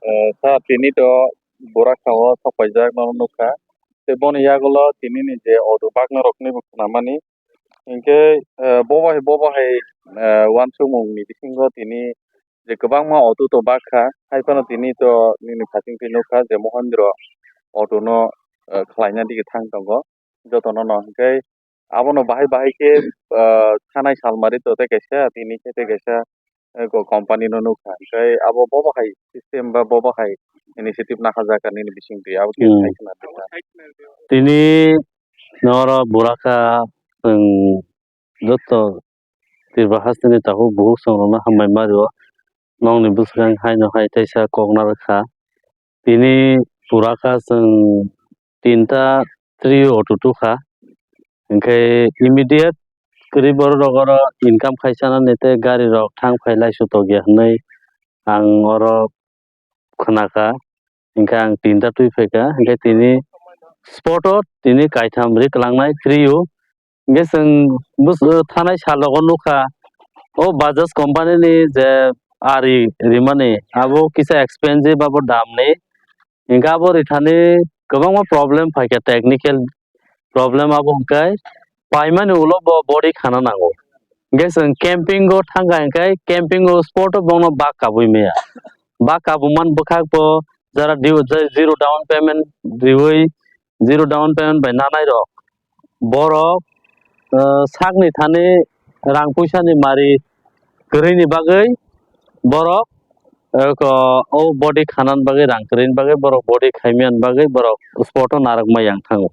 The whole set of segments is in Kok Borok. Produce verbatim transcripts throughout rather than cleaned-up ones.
Eh, sir, tini to Burakha o sok paijak no nukha. Tei boni yagulo tini ni je auto bakna rok ni bo khwnamani. Hinkhe, eh, bo bai, bo bai, eh, uansukmung ni bisingo tini je kwbangma auto to bakha. Hai phano tini to nini phasing twi nukha je Mohendro auto no, eh, khlaina dige thang tongo. Jotono no hinkhe abono bahai bahai khe, ah, thanai salmari to tei kaisa tini khe tei kaisa, eh, ko company no nukha. Hinkhe abo bo bahai system ba bo bahai initiative naharjak nini bisingtwi abo khe Hmm. Sai khna tongkha. Tini noro Burakha chwng joto Tripura hasteni takhuk bukhuk chwng rokno hambai ma rio. Nokni bwswkang haino hai teisa kok narwkha. Tini Burakha chwng tinta trio auto tukha. Hinkhe immediate kwrwi borok rok oro income khai chanani tei gari rok thang phai lai sutok ya hinwi ang oro khwnakha. Hinkhe ang tinta twi phaikha. Hinkhe tini spot o tini kaitham ri kwlangnai trio. Hinkhe chwng bwswk thanai sal rogo nukha. O Bajaj company ni je ari rimani abo kisa expensive abo dam ni. Hinkhe abo rithani kwbangma problem phaikha, technical problem abo hwnkhe paimani ulo bo body khana nango. Hinkhe chwng camping o thangkha hinkhe camping o spot o bono bak kabui maya. Bak kabumani bwkhak bo jara dui, je-, zero down payment riui, zero down payment bai nanai rok. Borok, eh, sakni thani rang puisani mari kwrwini bagwi borok, eh, ko, o body khanani bagwi rang kwrwini bagwi borok body khaimani bagwi borok spot o narwkma yang thango.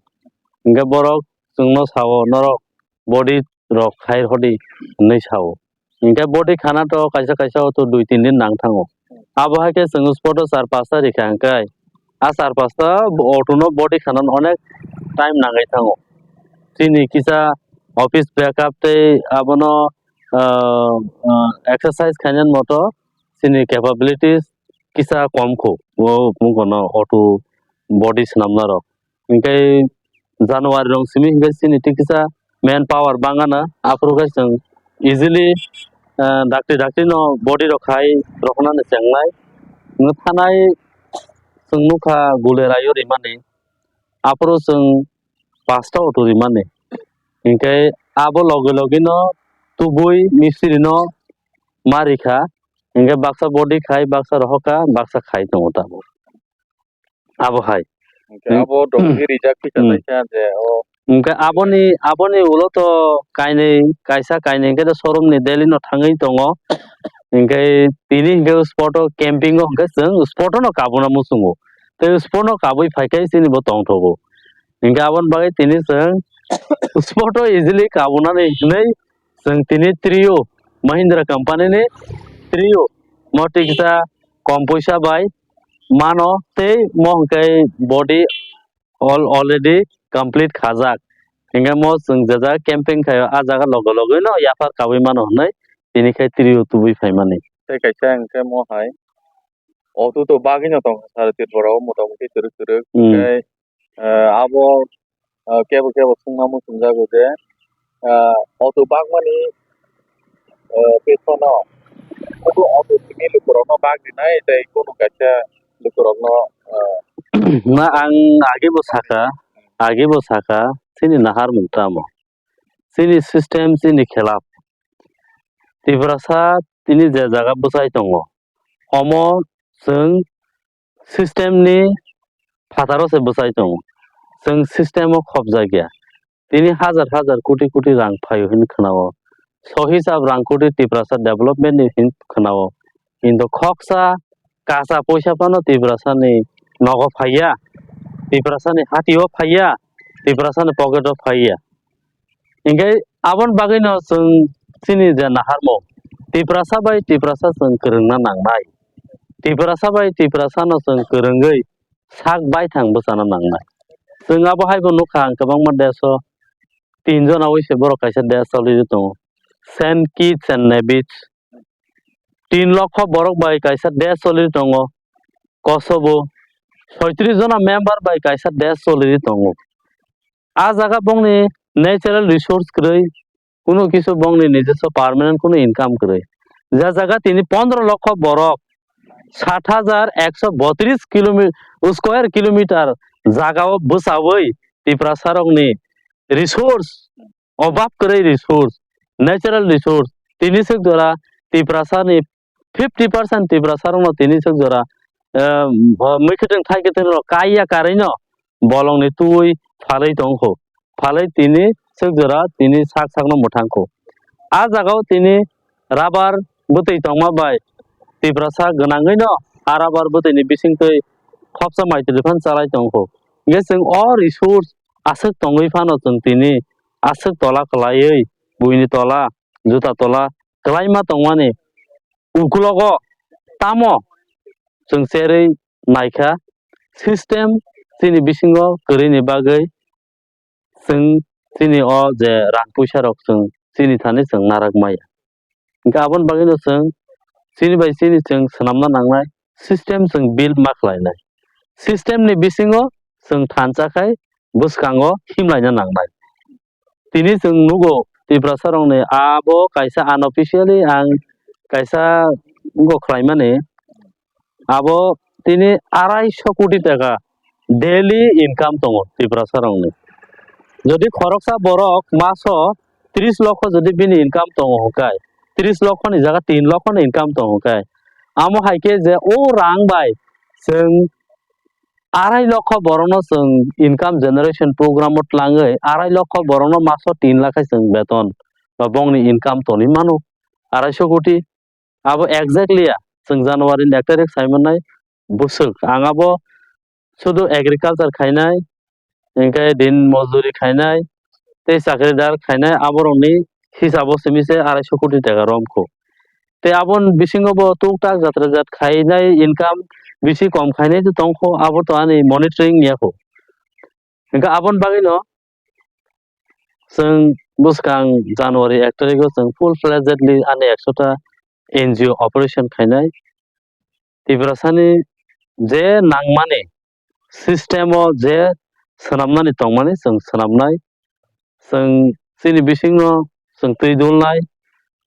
Hinkhe borok chwngno sao, "Norok body rok khai rwdi," hinwi sao. Hinkhe body khana to kaisa kaisa o to dui tin din nang thango. Abo hai khe chwng spot o char pasta rikha hinkhe a char pasta auto no body khana onek time nangwi thango. Chini kisa office backup tei abono, ah, ah, exercise khainani moto chini capabilities kisa kom kho o, wngkha no auto body swnamna rok. Hinkhe January rong simi hinkhe chini tei kisa man power bangana, aphuru khe chwng easily, ah, dakti dakti no body rok khai roknani chengnai. Wng thanai chwng nukha gule raio rimani, aphuru chwng pasta auto rimani. Hinkhe abo logi logi no tubui mistiri no ma rikha. Hinkhe baksa body khai, baksa rohorkha, baksa khai tongo tabuk. Abo hai. Hinkhe Hmm. Abo dophi rijak kisa Hmm. Kaisa je o. Hinkhe aboni, aboni ulo to kainwi, kaisa kainwi hinkhe to showroom ni daily no thangwi tongo. Hinkhe tini hinkhe spot o camping o hinkhe chwng spot o no kabuna muchungo. Tei spot no kabui phaikhe chini bo tongthogo. Hinkhe aboni bagwi tini chwng spot o easily kabunani hinwi chwng tini trio, Mahindra company ni trio, mo twi kisa kom puisa bai mano tei mo hwnkhe body all already complete khajak. Hinkhe mo chwng je jaga camping khaio, a jaga loge loge no yaphar kabui mano hwnwi tini khe trio tubui phaimani. Tei kaisa hinkhe mo hai auto to bagwi no tongkha sara Tripura o motamuti kwrwk kwrwk. Hmm. Tei, eh, abo, eh, kebo kebo swngna muchungjago je, eh, auto bagmani, eh, pesono auto, auto simi lukurokno bag rinai tei kunu kaisa lukurokno, eh, na ang agi bo saka, agi bo saka, chini naharmung tamo? Chini system, chini khelap. Tiprasa tini je jaga bwchai tongo, omo chwng system ni phataro se bwchai tongo. Chwng system o khopjak ya. Tini hajar hajar koti koti rang phaio hwnwi khwnao. So hisab rang koti Tiprasa development ni hwnwi khwnao. Kintu khoksa kacha poisa phano Tiprasa ni nogo phaiya, Tiprasa ni hatio phaiya, Tiprasa ni pocket o phaiya. Hinkhe aboni bagwino chwng chini je naharmung, Tiprasa bai Tiprasa chwng kwrwngna nangnai. Tiprasa bai Tiprasano chwng kwrwngwi sak baithang bwchana nangnai. Chwng abo haibo nukha ang kwbangma desh o tin jona wi se borok kaisa desh cholwi tongo. Sen Kitts and Nevis tin lokho borok bai kaisa desh cholwi tongo. Kosovo soitris jona member bai kaisa desh cholwi tongo. A jaga bongni natural resource kwrwi, kunu kisu bongni nijoswo permanent kunu income kwrwi. Je jaga tini pondro lokho borok sat hajar ekso botris kilomi-, square kilometer jagao bwchaui Tiprasarokni resource, obab kwrwi resource, natural resource, tini swk jora Tiprasani fifty percent Tiprasarokno tini swk jora, eh, bo-, mwkhwtwng thaikhe tini rok kaiya karwino bolongni twi phalwi tongkho. Phalwi tini swk jora tini sak sakno mwthangkho. A jagao tini rubber bwtwi tongma bai Tiprasa gwnangwino a rubber bwtwini bisingtwi khopsa maitwrwi phano chalai tongkho. Hwnkhe chwng o resource aswk tongwi phano chwng tini aswk tola kwlaiwi buini tola, juta tola kwlaima tongmani ukulogo tamo chwng cherwi naikha, system chini bisingo kwrwini bagwi chwng chini o je rang puisa rok chwng chini thani chwng narak maya. Hwnkhe aboni bagwino chwng chini bai chini chwng swnamna nangnai, system chwng build ma khlainai. System ni bisingo chwng thansa khai bwskango himlaina nangnai. Tini chwng nugo Tiprasarokni abo kaisa unofficially ang kaisa wngkok khlaimani, abo tini arai so koti taka daily income tongo Tiprasarokni. Jodi khoroksa borok maso tris lokho jodi bini income tongo hwnkhe, tris lokhoni jaga tin lokhoni income tongo hwnkhe, amo hai khe je o rang bai chwng arai lokho borokno chwng income generation program o twlangwi arai lokho borokno maso tin lakh hai chwng beton ba bongni income tonwi mano arai so koti. Abo exactly ya, chwng January ni ek tarik sai mannai bwswk. Ang abo sudu agriculture khainai, hwnkhe din mojuri khainai, tei chakridar khainai, aborokni hisabo simi se arai so koti taka romkho. Tei aboni bisingo bo tuk tak jatra jat khainai income bisi kom khainai tongkho, abo to ani monitoring ya kho. Hwnkhe aboni bagwino chwng bwskang January ek tarikgo chwng full fledgedly ani ekso ta N G O operation khainai. Tiprasani je nangmani system o je swnamnani tongmani chwng swnamnai. Chwng chini bisingno chwng twi dulnai.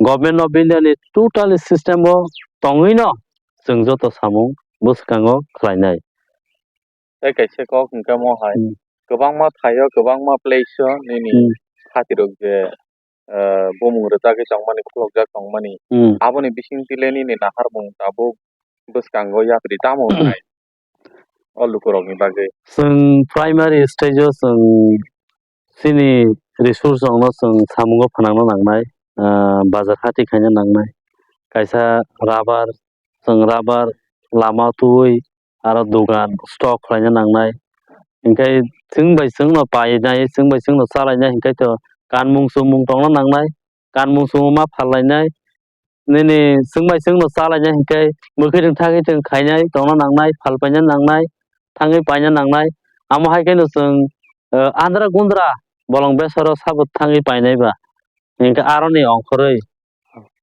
Government of India ni totally system o tongwino chwng joto samung bwskango khlainai. Tei kaisa kok hwnkhe mo hai, hmm, kwbangma thaio, kwbangma place o nini, hmm, satirok je, eh, bumung rwjagwi tongmani, khulokjak tongmani, hmm, aboni bisingtwi le nini naharmung tabuk bwskango yapri tamo wngnai o lukurokni bagwi? Chwng primary stage o chwng chini resource rokno chwng samungo phnangna nangnai, ah, bazar hati khaina nangnai. Kaisa rubber, chwng rubber lama twi aro dogan stock khlaina nangnai. Hinkhe chwng bai chwngno painai, chwng bai chwngno chalainai hinkhe to kanmung chumung tongna nangnai, kanmung chumung ma phallainai. Nini chwng bai chwngno chalainai hinkhe mwkhwtwng thagwi chwng khainai tongna nangnai, phal paina nangnai, thangwi paina nangnai. Amo hai kheno chwng, eh, andra gundra bolong besaro sabo thangwi painai ba. Hinkhe aroni ongkhorwi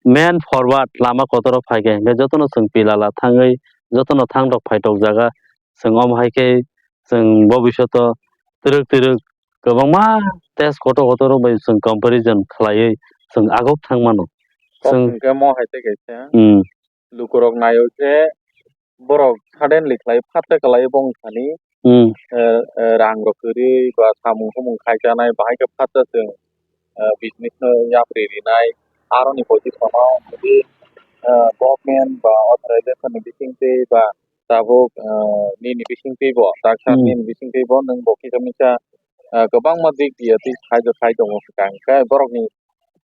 main forward lama kotoro phaikhe hinkhe jotono chwng pilala thangwi jotono thangtok phaitok jaga chwng omo hai khe chwng bobishoto twrwk twrwk kwbangma test kotor kotor rok bai chwng comparison khlaiwi chwng aguk thang mano. Kok chwng hwnkhe mo hai tei kaisa, hmm, lukurok naio khe borok suddenly khlai phatta kwlai bong thani, hmm, eh, eh, rang rok kwrwi ba samung humung khai chanai bahai khe phatta chwng, eh, business no yapri rinai aroni position o, eh, government ba authorization ni bising twi ba tabuk, ah, nini bisingtwi bo, daksa, hmm, nini bisingtwi bo nwng bo kisa misa, ah, kwbangma dik diya twi khai do khai tongo hwnkha, hwnkhe borokni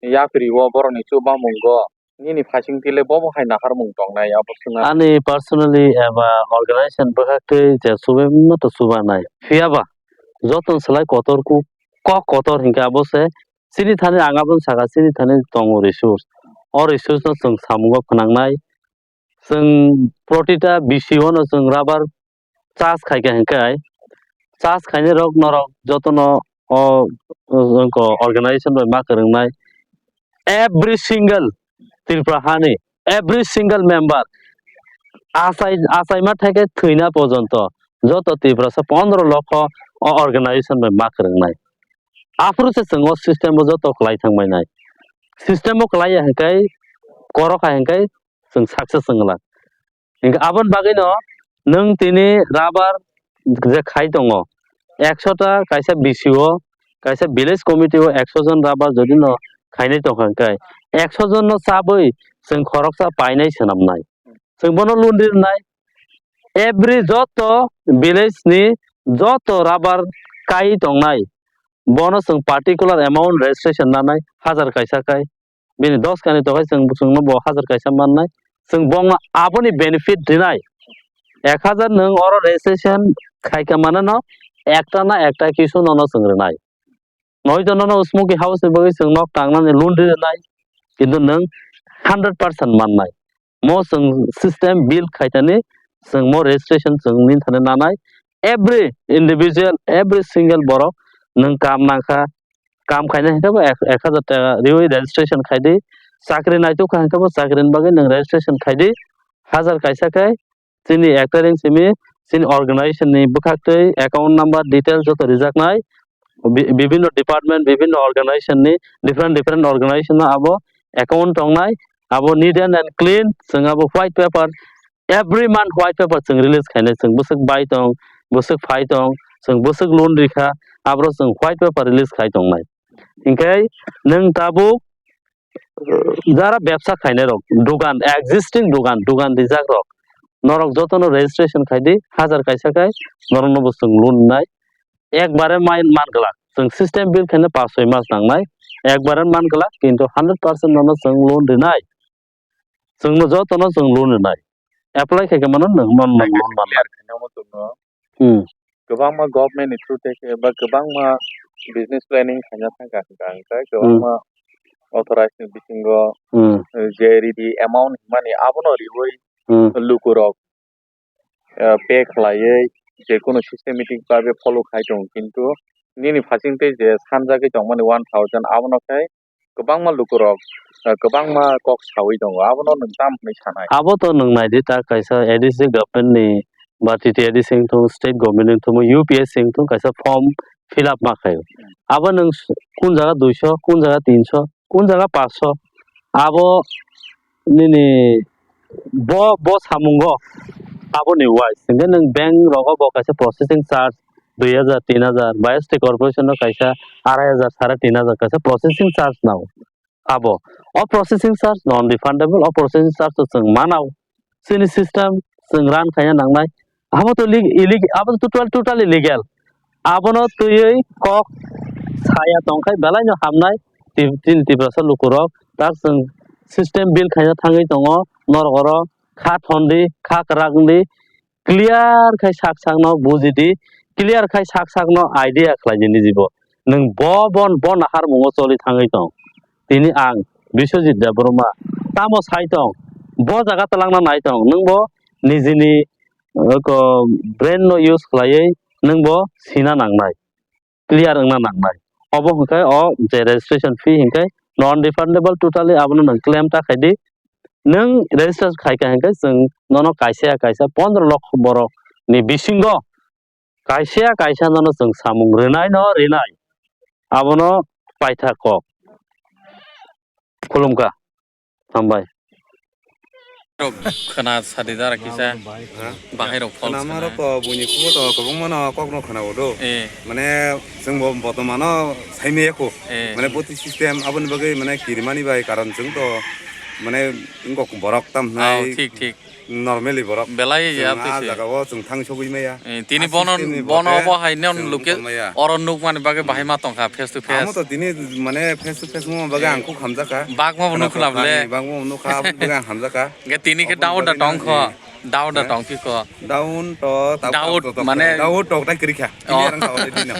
yapri o, borokni chubamungo nini phaisingtwi le bobo hai naharmung tongnai, abo swngna. Ani personally eba organization bwkhaktwi je chubui mano to chubanai. Phiya ba joto swlai kotor kuk, kok kotor hinkhe abo se chini thani ang aboni saka chini thani tongo resource. O resource no chwng samungo phnangnai. Chwng protita B C O no chwng rubber charge khai kha hinkhe, charge khainai rok norok jotono o, o, o, organization bai ma kwrwngnai. Every single Tripura hani, every single member achai, achai ma thai khe thwina porjonto joto Tiprasa pondro lokho o organization bai ma kwrwngnai. Aphuru se chwng o system o joto kwlai thangbainai. System o kwlai ya hinkhe, koro kha hinkhe chwng success wngla. Hinkhe aboni bagwino nwng tini rubber je khai tongo, ekso ta kaisa B C O, kaisa village committee o ekso jon rubber jodi no khainai tongkha hinkhe ekso jon no chabwi chwng khoroksa painai swnamnai. Chwng bono loan rinai. Every joto village ni joto rubber kai tongnai, bono chwng particular amount registration nanai, hajar kaisa kai. Bini dos kani tokhai chwng, chwngno bo hajar kaisa mannai. Chwng bongno aboni benefit rinai. Ek hajar nwng oro registration khaikha manano ekta na ekta kisu nono chwng rinai. Noito nono smoky house ni bagwi chwng nok tangnani loan rinai. Kintu nwng hundred percent mannai. Mo chwng system build khaitani chwng mo registration chwng nini thani nanai. Every individual, every single borok nwng kam nangkha, kam khaina hinkhe bo ek, ek hajar taka riwi registration khaidi, chakri naitukha hinkhe bo chakrini bagwi nwng registration khaidi, hajar kaisa khai chini ekta ring simi chini organization ni bwkhaktwi account number details joto rijaknai, bi-, bibinno department, bibinno organization ni different different organization no abo account tongnai, abo neat and, and clean, chwng abo white paper, every month white paper chwng release khainai, chwng bwswk bai tong, bwswk phai tong, chwng bwswk loan rikha, aboro chwng white paper release khai tongnai. Hinkhe nwng tabuk jara bebsa khainai rok, dugan, existing dugan, dugan rijak rok, norok jotono registration khaidi, hajar kaisa khai norokno bo chwng loan nai. Ekbare mai man glak, chwng system build khaina pas soi mas nangnai, ekbare man glak, kintu hundred percent nono chwng loan rinai. Chwngno jotono chwng loan rinai. Apply khaikhe mano nwng, nono nwng loan mannai. Hmm. Kwbangma government ni through tei khe ba kwbangma business planning khaina thangkha hwnkha hwnkhe kwbangma authorized ni bisingo, hmm, eh, je ridi amount hwnmani abono riwi, hmm, lukurok, eh, pay khlaiwi je kunu systematic babe follow khai tongo, kintu nini phasing tei je sanjagwi tongmani one thousand abono khe kwbangma lukurok, eh, kwbangma kok sawi tongo, abono nwng tamo hwnwi sanai? Abo to nwng naidi, ta kaisa A D C government ni ba T T A D C wngthung, state government wngthung, U P S C wngthung, kaisa form fill up ma khaio. Abo nwng s-, kun jaga duiso, kun jaga tinso, kun jaga paanch so, abo nini bo, bo samungo aboni wise. Hinkhe nwng bank rogo bo kaisa processing charge dui hajar, tin hajar, ba S T corporation no kaisa arai hajar, sare tin hajar kaisa processing charge nao. Abo, o processing charge non refundable, o processing charge to chwng manao. Chini system chwng run khaina nangnai. Abo to lig-, illeg-, abo to total, totally legal. Abono twiwi kok saya tongkhai belai no hamnai. Ti-, chini Tiprasa lukurok tak chwng system build khaina thangwi tongo. Norok oro kha thondi, kha kwrak wngdi, clear khai sak sakno bujidi, clear khai sak sakno idea khlaidi nijibo. Nwng bo, bo, bo naharmungo choli thangwi tong. Tini ang Biswajit Debbarma tamo sai tong, bo jaga twlangna nai tong, nwng bo nijini, uh, ko, brain no use khlaiwi nwng bo sina nangnai, clear wngna nangnai. Obo hwnkhe o je registration fee hwnkhe non refundable totally, abono nwng claim ta khaidi. Nwng register khaikha hwnkhe chwng nono kaisa ya kaisa pondro lokho borok ni bisingo kaisa ya kaisa nono chwng samung rwnai no rwnai. Abono paitha kok. Khulumkha. Hambai. Rok khwna sadi dara kisa. Ha? Bahai rok false khwna khwna. Rok buini khubo to kwbangma no kok no khwna bodo. Eh. Mane chwng bo botomano saimaya kho. Eh. Mane boti system aboni bagwi mane kirimani bai karon chwng to mane wngkok borok tam hwnai. Oh, thik, thik. Normally borok. Belai ya. Chwng a jaga o chwng thang sogwi maya. Eh, tini bono, bono obo hai non loke oro nukmani bagwi bahai ma tongkha face to face. Amo to tini mane face to face wngma bagwi ang khub hamjakha. Bagma bo nukhla bole. Bagma bo nukha, aboni bagwi ang hamjakha. Ge tini ke down da tongkho. Down da tongphi kho. Down to, down mane down to tai kwrwi kha. Oh. Clear wngkha already no.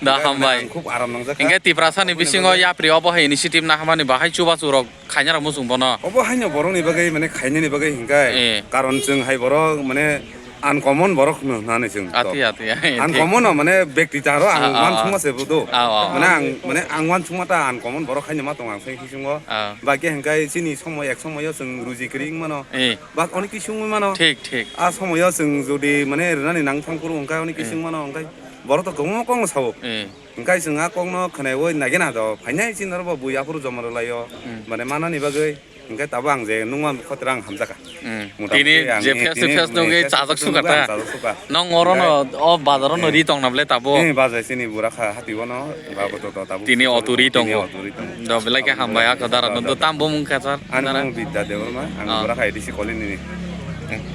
Da hambai. Ang khub aram nangjakha. Inge Tiprasa ni bisingo yapri obo hai initiative na hamani bahai chubachu rok khaina rok muchung bono. Obo haino borokni bagwi, mane, khainani bagwi hinkhe, eh, karon chwng hai borok, mane, uncommon borok hwno, hwnani chwng to. Ati, ati, ati. Uncommon no, mane, bekti ta ro ang, ah, ah, wansukma se bo do. Ah, ah. Mane ang, mane ang wansukma ta uncommon borok haino ma tong ang sai kisungo. Ah. Ba khe hinkhe chini somoi ek somoio chwng ruji kwrwi wng mano. Eh. Ba onek kisu wng mano. Thik, thik. A somoio chwng jodi, mane, rwnani nang thang phuru hinkhe onek kisu wng mano, hinkhe borok to kwbangma kokno sao. Eh. Hwnkhe chwng a kokno khwnaiwi naikhe na do, phainai chini oro bo bui aphuru joma rwlaio, hmm, mane manani bagwi. Hingke tabo ang je nungma khotoro ang hamjakha. Hmm. Motamoti tini ang, je eh, face to tini face nugwi face to chajak face sukha nugwi ta. Ang chajak sukha. Nong oro no, o bazar no ri tong na ble tabo. Eh, bazar sini bura kha hati bono, babo to, to tabo. Tini sukha, oturi tini tongo. Oturi tongo. Do belai khe hambai ako dara no do tambo mung kha sar. Ani dara. Mung Bidya Debbarma, ang bura kha A D C colony ni.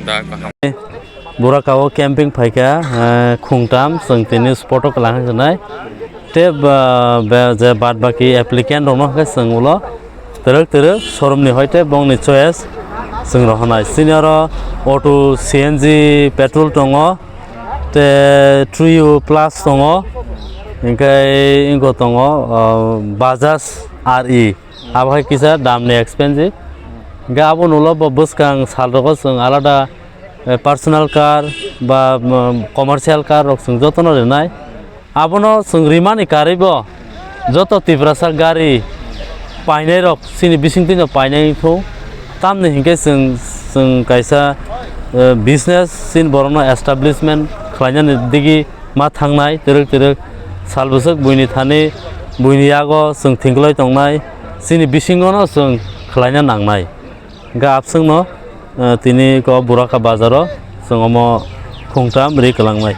Da ko ham. Bura ka o camping phaikha, eh, khungtam, chwng tini spot o kwlangkha hwnwi. Tei ba, be, je bad baki applicant rokno hwnkhe chwng ulo twrwk twrwk showroom ni hoi tei bongni choice chwng rohornai. Chini oro auto C N G petrol tongo, tei Trio Plus tongo, hwnkhe ingo tongo, ah, Bajaj R E. Abo hai kisa damni expensive. Hwnkhe abo ulo bo bwskang salrogo chwng alada, eh, personal car ba, mm, commercial car rok chwng jotono rinai. Abono chwng rimani karwibo joto Tiprasa gari painairok chini bisingtwino painai thung. Tamni hinkhe chwng, chwng kaisa, eh, business chini borokno establishment khlainani digi ma thangnai twrwk twrwk sal bwswk buini thani buini yago chwng thwngwlai tongnai, chini bisingono chwng khlaina nangnai. Hwnkhe abswkno, eh, tini ko Buraka bazaro chwng omo khungtam ri kwlangnai.